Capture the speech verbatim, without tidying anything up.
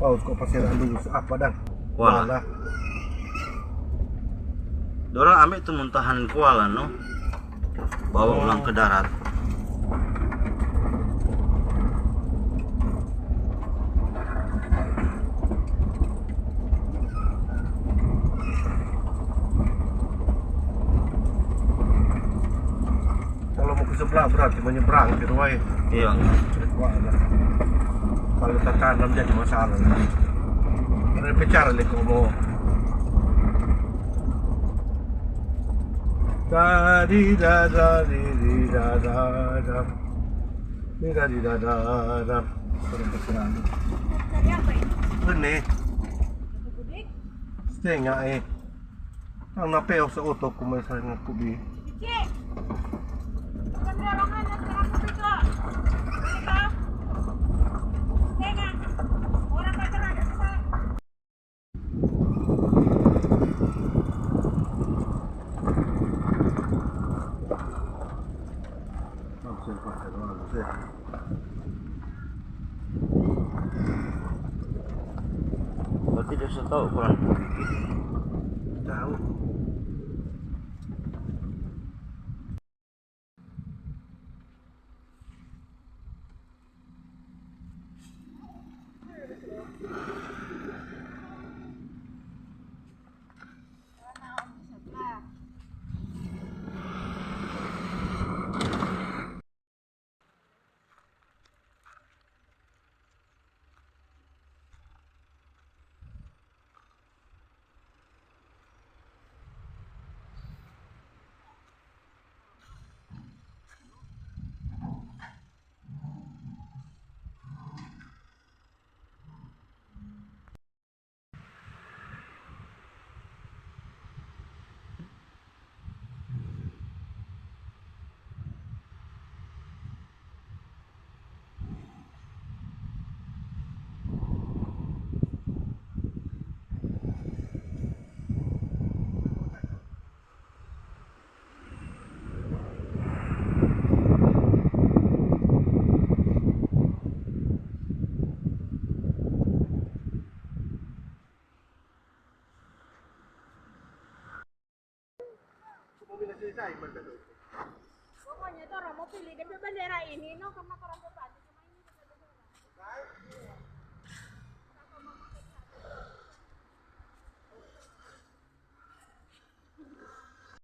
Paus kok pasir andu apa dang? Kuala. Kuala. Dorang ambe tu muntahan kuala, no? Bawa ulang ke darat. Kalau mau ke sebelah berarti menyeberang gitu, wai. Iya. Wah, ada. Kalau tertanam jadi masalah. Ada bicara le komo. Tadi dada di di dada da. Di dadi dada da. Sudah berkurang. Tadi apa ini? Ini. Satu kubik? Setengah, eh. Nang na peo sa oto ku mai sa ngaku bi. Cik, bukan dorongan yang terakhir itu. Ini kau. Setengah. Orang pacaran ada susah. Maksud pakai doang, maksud. Berarti dia sudah tahu ukuran kubik ini. Tahu. Pokoknya torang mo pili depe bendera ini, no, karena torang pe baju cuma ini.